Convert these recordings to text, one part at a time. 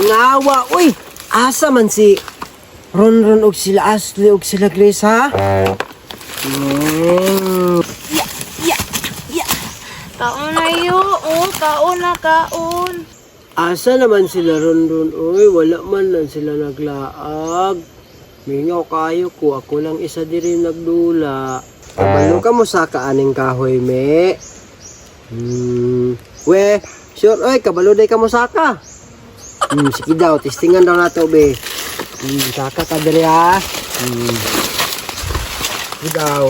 Mingawa, uy! Asa man si Ronron og sila Ashley og sila Grace, ha? Ya, ya, ya. Kaon na yo, oh, kaon na kaon. Asa naman sila Ronron, uy? Wala man lang sila naglaag. Mingaw kayo ko, ako lang isa diri nagdula. Kabalo ka mo sa kaaning kahoy, me. We, sure, oy, kabalo day ka mo saka. Sige daw, testingan daw nato, be. Saka ka diri, ha. Sige daw,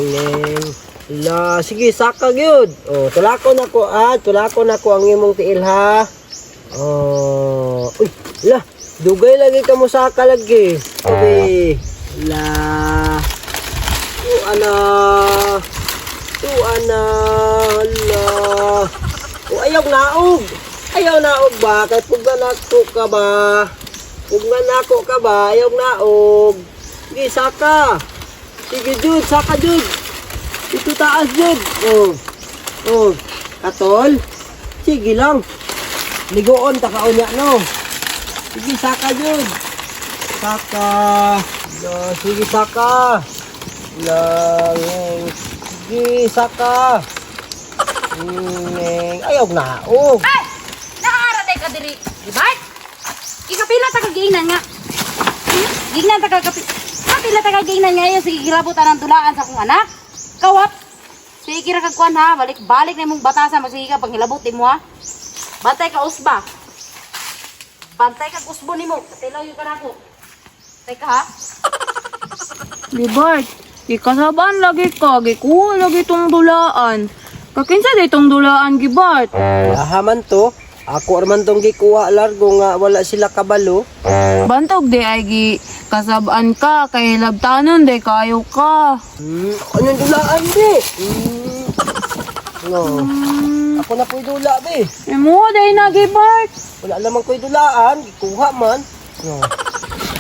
ngeng. La, sige, saka gyud. Oh, tulako na ko, ah, tulako na ko ang imong tiil, ha. Oh, uy, la, dugay lagi ka mo saka lagi. Obe, la. Tuana. Tuana, la. O ayaw naog. Ayaw naog ba? Kay pugna nako ka ba? Pugna nako ka ba? Ayaw naog. Sige, saka. Sige, Jud. Saka, Jud. Ito taas, Jud. Oh. Oh. Katol. Sige lang. Ligoon, ta kaunya, no? Sige, saka, Jud. Saka. La, sige, saka. La, ngeng. Sige, saka. Ngeng. Ayaw naog. Ay! Nakaara day ka diri. Gibart? Ikapila ta kag giingnan nga. Giingnan ta kag kapila ta kag giingnan nga iyo sige gilabutan ang dulaan sa akong anak. Kawap. Sige ra kag kuan ha, balik-balik na imong batasan magsige ka panghilabot nimo ha. Bantay ka usba. Bantay kag usbo nimo. Katilaw yung kanako. Teka ha. Gibart, gikasabaan lagi ka, gikuha lagi tong dulaan. Kakinsa day tong dulaan, Gibart? Laha man to. Ako man tong gikuha largo nga wala sila kabalo. Bantog di ay gi kasabaan ka, kay labtanon day kayo ka. Anong dulaan di? No. Ako na ko'y dula be. Imo day na, Gibart. Wala naman ko'y dulaan, gikuha man. No.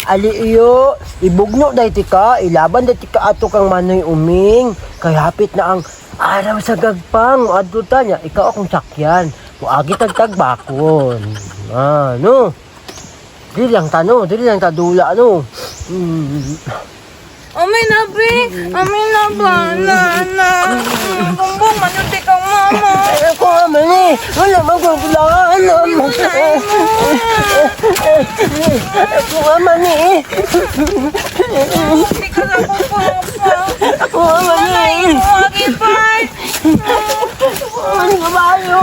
Ali iyo, ibugno day ti ka, ilaban day ti ka ato kang manoy uming. Kay hapit na ang araw sa gagpang, adto ta niya, ikaw akong sakyan. Muagi tagtag bakon. Ah, no. Dili lang ta no, dili lang ta dula no. Amin na, be. Amin na ba? Na, na. Bumbong, manuti kang mama. Ay, ako man eh. Wala man kong dulaan. Ako man eh. Hindi ka na po, papa. Ako man eh. Imo, Gibart. Ano kabayo?